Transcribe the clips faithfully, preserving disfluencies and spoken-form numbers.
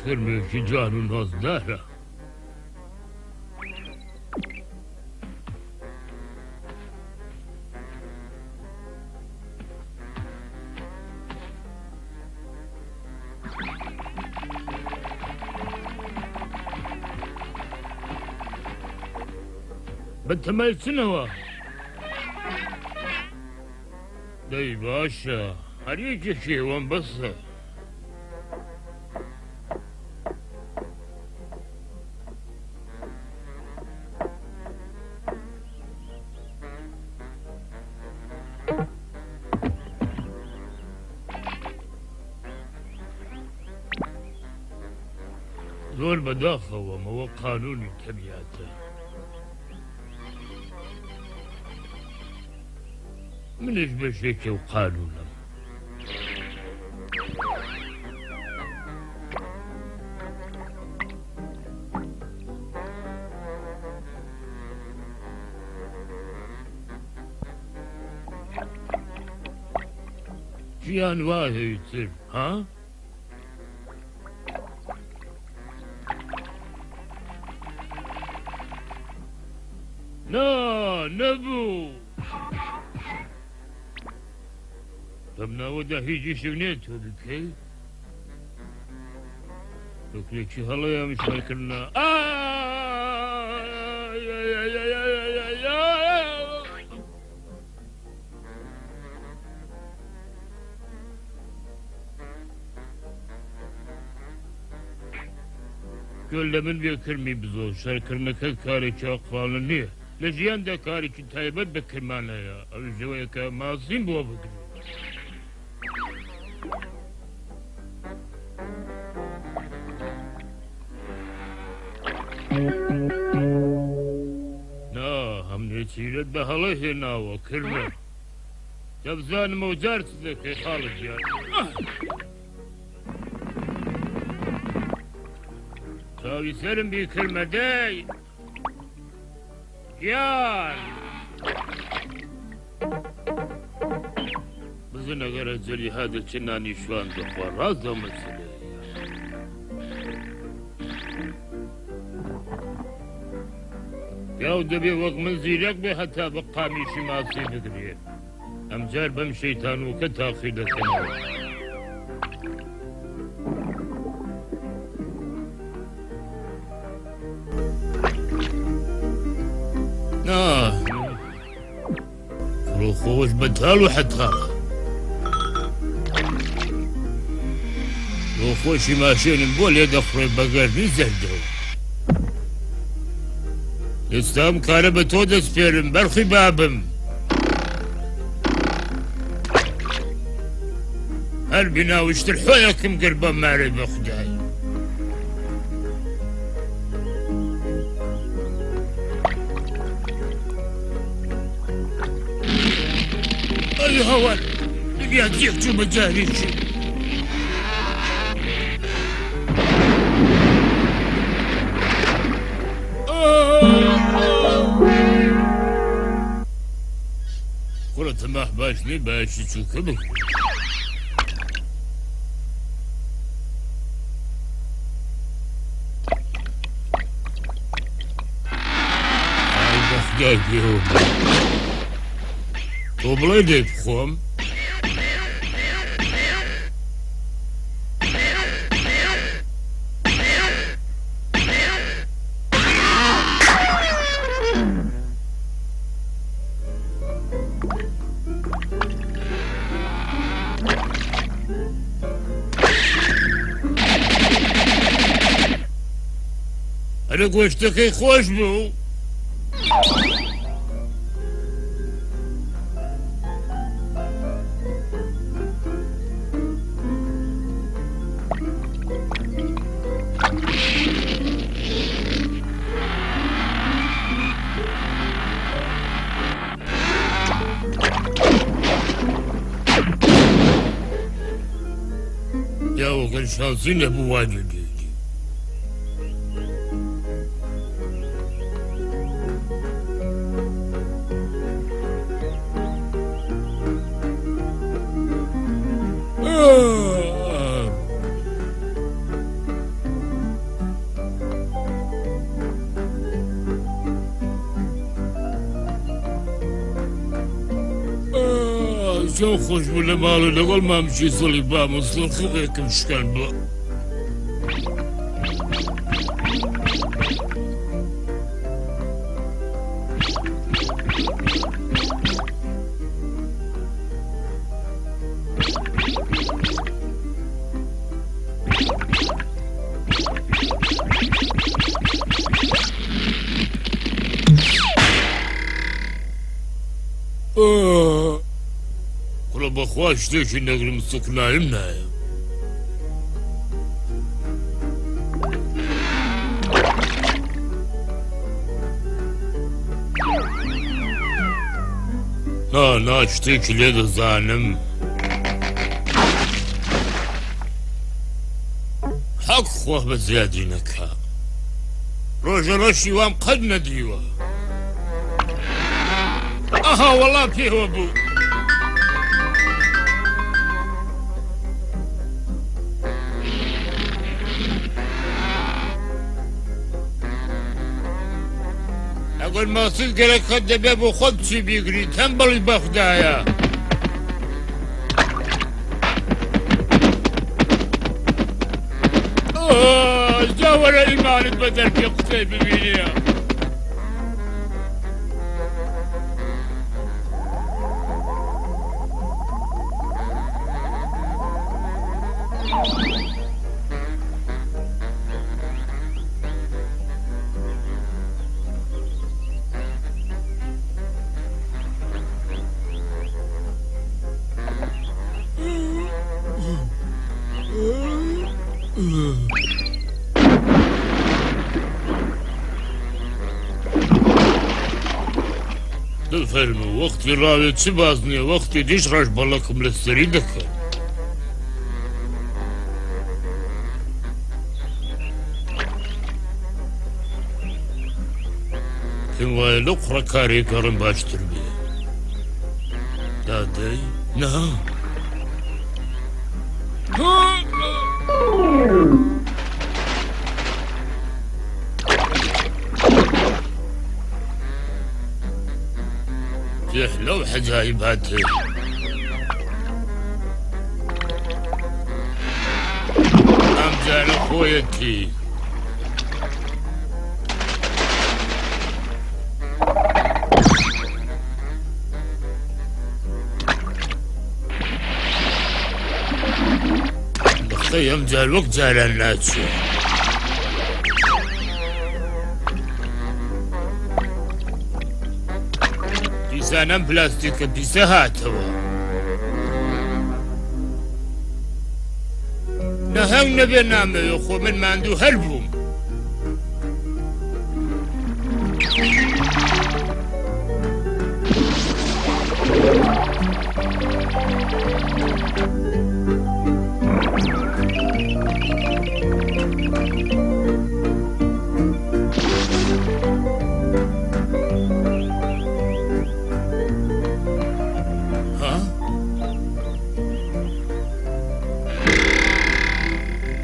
Kirmêkî can û nazdar e. Bi temel çi ne wa? Dey baş e. Her yekekî wan bes e. Zor bedaxa we, me we qanûnî tebîet e. Min ji beşekê û qanûn im. Jiyan wa hêtir, ha? Na, nebû. Dem nawe de hîç îşik nê tu dikey. Wekî hela em şer kirine. Ay, ay, ay. Gel de min vê kirmî bizo, şerkirineke karekî aqilane nîye. Li jiyan de karekî taybet bi kirman heye. Ew ji wê yeke masîn bi we bigire. Na, hem nêçîret be hela hêna we kirme. Te bizanim ew car çi dike xalid ya. Ah! Çavî serim bî kirme dey. Yan! Bizin eger ecelî hadi çi nanî şuan dixwe, rast de mesele ye. Yaw divê wek min zîrek be heta bi qamîşî masî bigirê. Em car bem şeytanûke taxî dekenewe. Na. Ruh xweş betal û heta. Ruh xweşî maşênin bo lê dexwê beger nî zerde. Destê em kare bi to dest pêrin, berxwî babim. Her bîna wiştir hoyekim gir be merê be Xudayê. Ay hawan, dinya cêk çû bi carî jî. Kuro, temah baş nî, baş çû kibik. Ay, bexda geo. To bilay dê bixwam. Erê, goştekê xweş bû. Ya, o kadar şansın ne bu var dedi. Çend xweş bû li mal û li gel mamişî Silî ba min sirxî xêkim şikan ba. Kuro bixwe ştêkî negirim, suknayim nayê. Na, na, ştêkî lê dizanim. Hek xwe bi ziyadî neke. Roja reşî wan qet nedîwa. Aha, wela pê we bû. Eger maqsud gerek xwe debe bo xwe biçî bîgirî, tembelî bexdaya. Oh, ja were îmanit be derpê qutey bibîniya. Bifermi, wextî rawê çi baznê, wextî dîş reş belekim li serî dikin. Pê wayê li qurekarê karin baştir bê. Dadey? Niha? Cihlo hecayîb hate. Em cara xwe yekî. Dixê em car wek caran naçe. Pîsanan plastîke pîse hatiwe. Neheng nebe nameyê xwe, min mandû her bûm. Ha?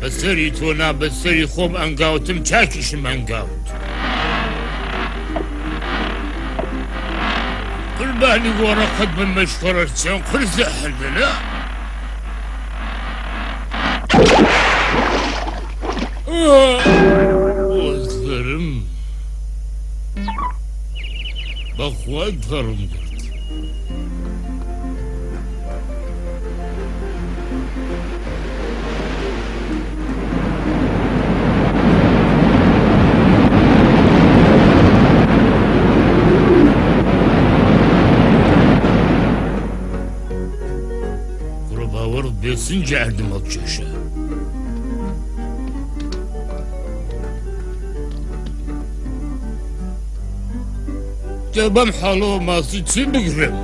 Bi serî to na, bi serî xwe bi engawtim, çakî şim engawt. Qurbanî we re qet bin, meşxere çend qur zehir dine. Ozlerim. Bak, xwe derim girt. Kuro bawer bêsin, cerdim hevçeşe. Te bem halo masî çi bigirim?